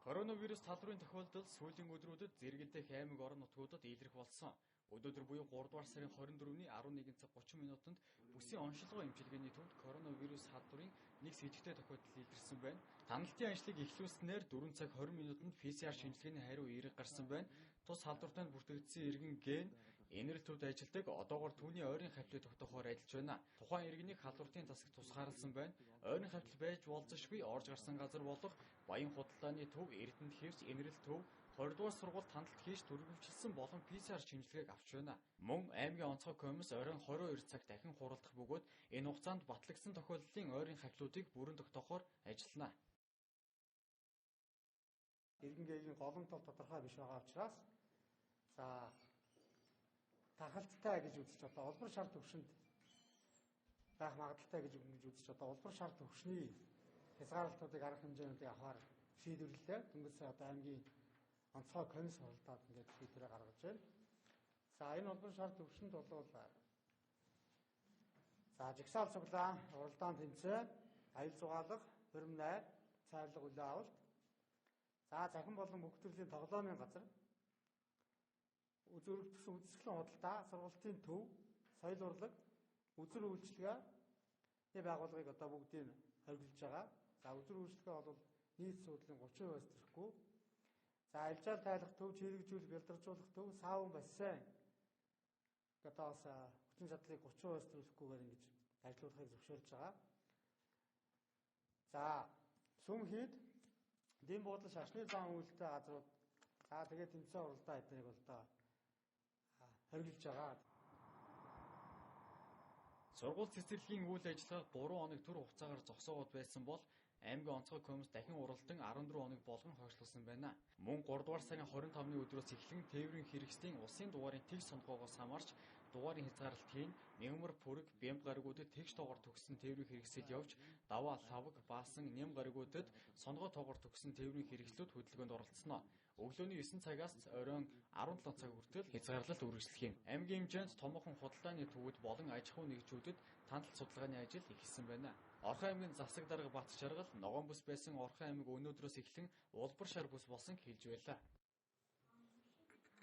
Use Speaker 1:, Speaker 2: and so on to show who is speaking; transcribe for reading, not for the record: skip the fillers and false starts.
Speaker 1: Коронавирус талрын тохиолдол сүүлийн өдрүүдэд зэрэг дэх аймаг орон нутгуудад илрэх болсон. Өнөөдөр буюу 3 дугаар сарын 24-ний 11 цаг 30 минутанд бүсийн оншилгоо эмчилгээний төвд коронавирус халдварын нэг сэжигтэй тохиолдол илэрсэн байна. Таналтын ажлыг эхлүүлснээр 4 цаг 20 минутанд PCR шинжилгээний хариу эерэг гарсан байна. Тус халдвартай бүртгэгдсэн иргэн ген энэрэл төвд ажилладаг, одоогор түүний ойрын хавтлыг тогтоохоор ажиллаж байна. Тухайн иргэнийг халдварын тасаг тусгаарласан байна. Ойрын хавтал байж болзошгүй орж гарсан газар болох Баян худалдааны төв, Эрдэнэт хэвс, энэрэл төв, 20 дугаар сургууль тандалт хийж төрөвчлсөн болон PCR шинжилгээг авч байна. Мөн аймгийн онцгой комисс оройн 22 цаг дахин хуралдах бөгөөд энэ хугацаанд батлагдсан тохиолдлын ойрын хавтлуудыг бүрэн тогтоохоор ажиллана.
Speaker 2: Иргэн гээгийн голомтол тодорхой биш байгаа учраас за тархалттай гэж үзэж одоо улбар шар төвшөнд байх магадлалтай гэж үзэж одоо улбар шар төвшний хязгаарлалтуудыг арга хэмжээнүүдийг авахар шийдвэрлэлээ. Дөнгөж сая одоо аймгийн онцгой комисс хуралдаад ингээд шийдвэрээ гаргаж байна. За энэ улбар шар төвшөнд бол за жигсаал цуглаан, уралдаан тэмцээн, аял зугаалга, хурим найр, цайрлага үлээ авалт, за захин болон бүх төрлийн тоглоомын газар, үзүүрэгдсэн үзэсгэлэн худалдаа, сургалтын төв, соёл урлаг, үзэр үйлчилгээний байгууллагыг одоо бүгдийг хоригдолж байгаа. За үзэр үйлчилгээ бол нийт суудлын 30%-аас тэрэхгүй. За альжаал тайлах төв, чирэгжүүлэх, бялдаржуулах төв, саавн бассейн одоо бас хүчин чадлыг 30%-аас төрүүлэхгүйгээр ингэж ажиллуулахыг зөвшөөрж байгаа. За сүм хийд, дэм буудлын шашны зан үйлтэй газрууд, за тэгээд тэмцээн уралдаа эднийг бол одоо хоригдолж байгаа.
Speaker 1: Сургууль цэцэрлэгийн үйл ажиллагаа 3 хоног төр хугацаагаар зогсоогоод байсан бол аймгийн онцгой комисс дахин уралдан 14 хоног болгон хойшлуулсан байна. Мөн 3 дугаар сарын 25-ны өдрөөс эхлэн тээврийн хэрэгслийн улсын дугаарын тэгш сонгоогоос хамаарч дугаарын хязгаарлалт хийн Мягмар, Пүрэг, Бямб гаригуудад тэгш тоогоор төгссөн тээврийн хэрэгсэл явж, Даваа, Лавг, Баасан, Нэм гаригуудад сонгоо тоогоор төгссөн тээврийн хэрэгслүүд хөдөлгөөнд оролцсноо. Өглөөний 9 цагаас оройн 17 цаг хүртэл хязгаарлалт үргэлжлэх юм. Аймгийн хэмжээнд томоохон худалдааны төвүүд болон аж ахуйн нэгжүүдэд тандалт судалгааны ажил эхэлсэн байна. Орхон аймгийн засаг дарга Батчаргал ногоон бүс байсан Орхон аймаг өнөөдрөөс эхлэн улбар шар бүс болсон хэлж байлаа.